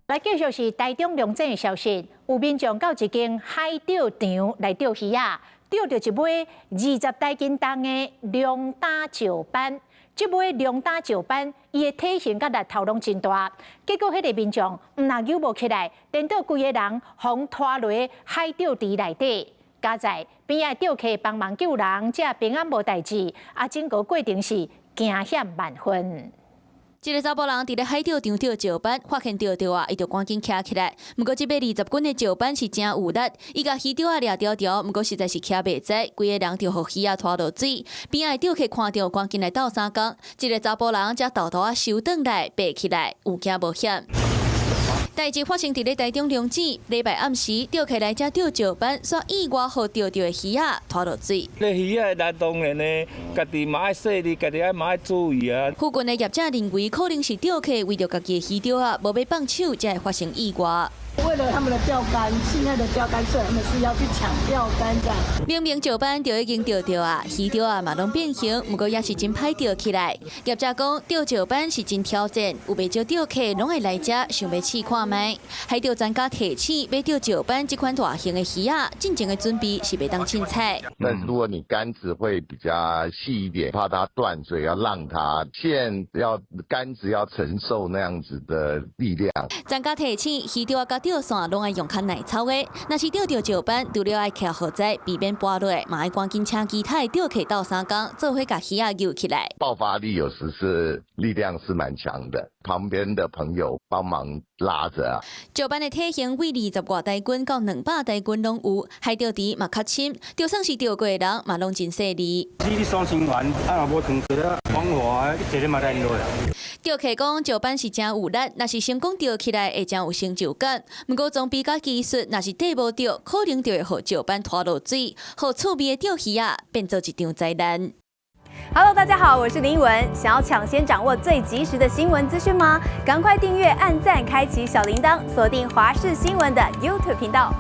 來繼續是台中龍井的消息，有民眾到一間海釣場來釣魚仔，釣著一尾20台斤重的龍膽石斑。這尾龍膽石斑，伊的體型佮力頭攏真大，結果彼个民眾毋但揪無起來，顛倒規个人予拖落海釣池內底。佳哉邊仔釣客幫忙救人，才平安無代誌。啊，整個過程是驚險萬分。一个查埔人佇咧海釣場釣石斑，發現釣著啊，伊就趕緊徛起來。毋過這尾20斤的石斑是真有力，伊共魚釣仔掠牢牢，毋過實在是徛袂知，規个人就予魚仔拖落水。邊仔的釣客看著，趕緊來鬥相共，這个查埔人才沓沓仔收轉來，爬起來，有驚無險。代誌發生佇咧台中龍井，禮拜暗時，釣客來遮釣石斑，煞意外予釣著的魚仔拖落水。這魚仔來當然呢，家己嘛愛細膩，家己愛嘛愛注意啊。附近的業者認為，可能是釣客為著家己的魚釣仔，無欲放手，才會發生意外。為了他們的釣竿，現在的釣竿，所以他們是要去搶釣竿這樣。明明石斑就已經釣著啊，魚釣仔嘛攏變形，毋過也是真歹釣起來。業者講，釣石斑是真挑戰，有袂少釣客攏會來遮，想欲試看覓。海釣專家提醒，欲釣石斑這款大型的魚仔，進前的準備是袂當凊彩。但是如果你竿子會比較細一點，怕它斷，所以要讓它線要竿子要承受那樣子的力量。專家提醒，魚釣仔佮釣線攏愛用較耐操的，若是釣著石斑，除了愛徛好在，避免跋落，嘛愛趕緊請其他的釣客鬥相共，做伙共魚仔揪起來。爆發力有時是力量是蠻強的，旁邊的朋友幫忙拉著啊。石斑的體型為20外台斤到200台斤攏有，海釣池嘛較深，就算是釣過的人嘛攏真細膩。你雙心丸，啊若無長個方法，一個嘛來落啊。釣客講石斑是真有力，若是成功釣起來會真有成就感。毋過裝備佮技術，若是綴無著，可能就會予石斑拖落水，予趣味的釣魚仔變做一場災難。 Hello，大家好，我是林文。想要搶先掌握最及時的新聞資訊嗎？趕快訂閱、按讚、開啟小鈴鐺，鎖定華視新聞的 YouTube 頻道。